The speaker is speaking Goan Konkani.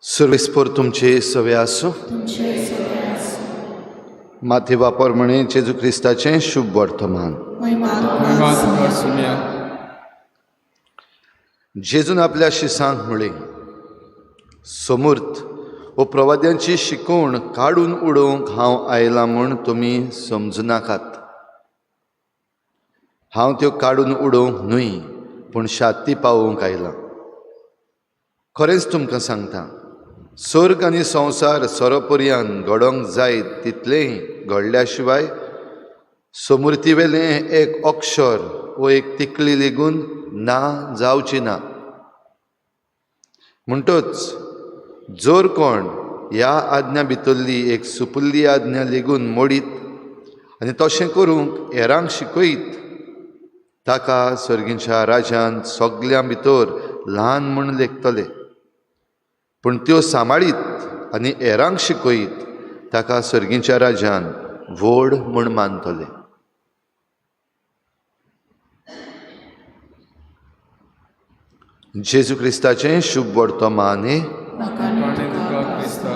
सर्वेस्पर तुमचे सवे आसूं. माथी वापर म्हणे जेजू क्रिस्ताचें शुभ वर्तमान. महिमा तुका सुमया. जेजून आपल्या शिसांक म्हळें, सोमूर्त वो प्रवाद्यांची शिकवण काडून उडोवंक हांव आयलां म्हूण तुमी समजुनाकात. हांव त्यो काडून उडोवंक न्हय, पूण शाती पावोवंक आयलां. खरेंच तुमकां सांगता, स्वर्ग आनी संवसार सोरोपर्यान घडोवंक जाय तितलेंय घडल्या शिवाय सोमुर्तीवेलें एक अक्षर वो एक तिकली लेगून ना जावची ना. म्हणटच जर कोण ह्या आज्ञा भितरली एक सुपुल्ली आज्ञा लेगून मोडीत आनी तशें करूंक हेरांक शिकयत, ताका सर्गीच्या राज्यांत सगल्यां भितर ल्हान म्हूण लेखतले. पूण त्यो सांबाळीत आनी हेरांक शिकयत ताका सर्गीच्या राज्यान व्हड म्हूण मानतले. जेजू क्रिस्ताचें शुभ वर्तमान. वाखाणे तुका क्रिस्ता.